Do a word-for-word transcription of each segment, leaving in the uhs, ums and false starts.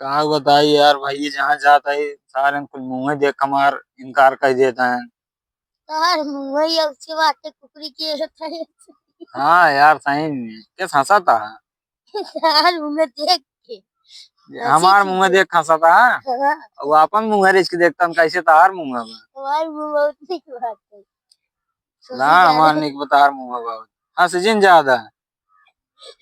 का बताई यार भाई, जहाँ जात है सारे कुल मुँह देख हमार इनकार कर देता है। तोहार मुँह ही अच्छी बात है, कुकरी के होता है। हाँ यार, सही में। के हँसा था? तोहार मुँह देख के। हमार मुँह देख हँसा था? हाँ। वो अपन मुँह रिच के देखता हम, कैसे तोहार मुँह बा? तोहार मुँह बहुत नीक बात है। ला, हमार नीक बा तोहार मुँह बा। हँस जिन ज्यादा।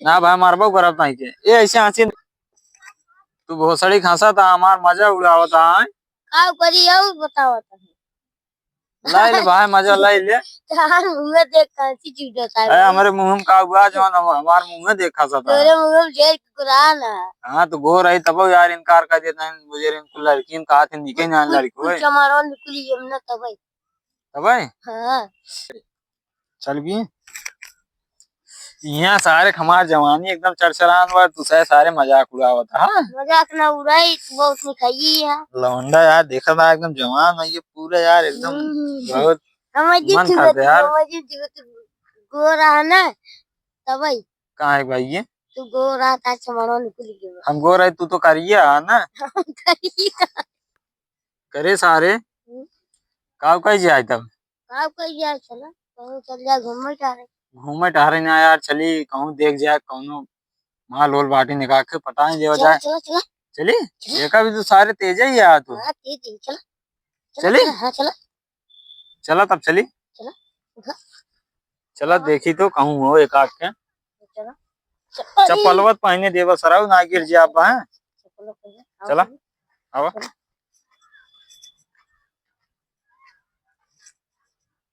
ना भाई, मारबो करब नहीं के। ए, ऐसे हँसी। तू भोसड़ी हँसा था, हमार मजा उड़ावत है। का करी और बतावत है। लाई ले भाई, मजा लाई ले। तोहार मुँह देख के हँसी छूटत है। अरे, हमरे मुँह में का हुआ, जौन हम, हमार मुँह देख हँसा था। तोरे मुँह में ढेर कुकुरान है। हाँ, तो गोर है तब यार इनकार कर देता है, मुझे इनको लड़की में कहा थे, निके जान कुल, लड़की कुल होए। चमारो निकली हम ना तबे। तबे? हाँ। चल भी। यहाँ सारे हमार जवानी एकदम चरचरान बा, तू सारे, सारे मजाक उड़ावत, हाँ? मजाक ना उड़ाई, तू बहुत निखाई है। लौंडा यार, देखा था एकदम जवान है ये पूरा यार, एकदम हम्म। बहुत हम अजीब मन चुनत करते यार। हम अजीब चुनत गोरा है ना, तबई। कहाँ है भाई ये? तू गोरा था, चमड़वा निकल गया। हम गोरा है, तू तो करिया है ना? हम करिया। करे सारे, हम्म। काव कही जाए तब? काव कही जाए, चला, कहूँ चल जाए घूमे टहरे। घूमे टहरे ना यार, चली कहूँ देख जाए, कौनो माल होल बाटी निकाल के पटाए देवा चला, जाए। चला, चला। चली? चला। देखा भी तू सारे तेज ही यार तू। हाँ, तेज ही, चला। चला, चली? चला, हाँ, चला। चला तब चली। चला, उठा। चला हाँ। देखी तो कहूँ हो एक आध के। चला। चप्पलवा तो पहने देवा सराउ ना गिर जाए आप, हैं? चप्पल पहने, आओ चला, चली। आवा। चला।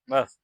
बस।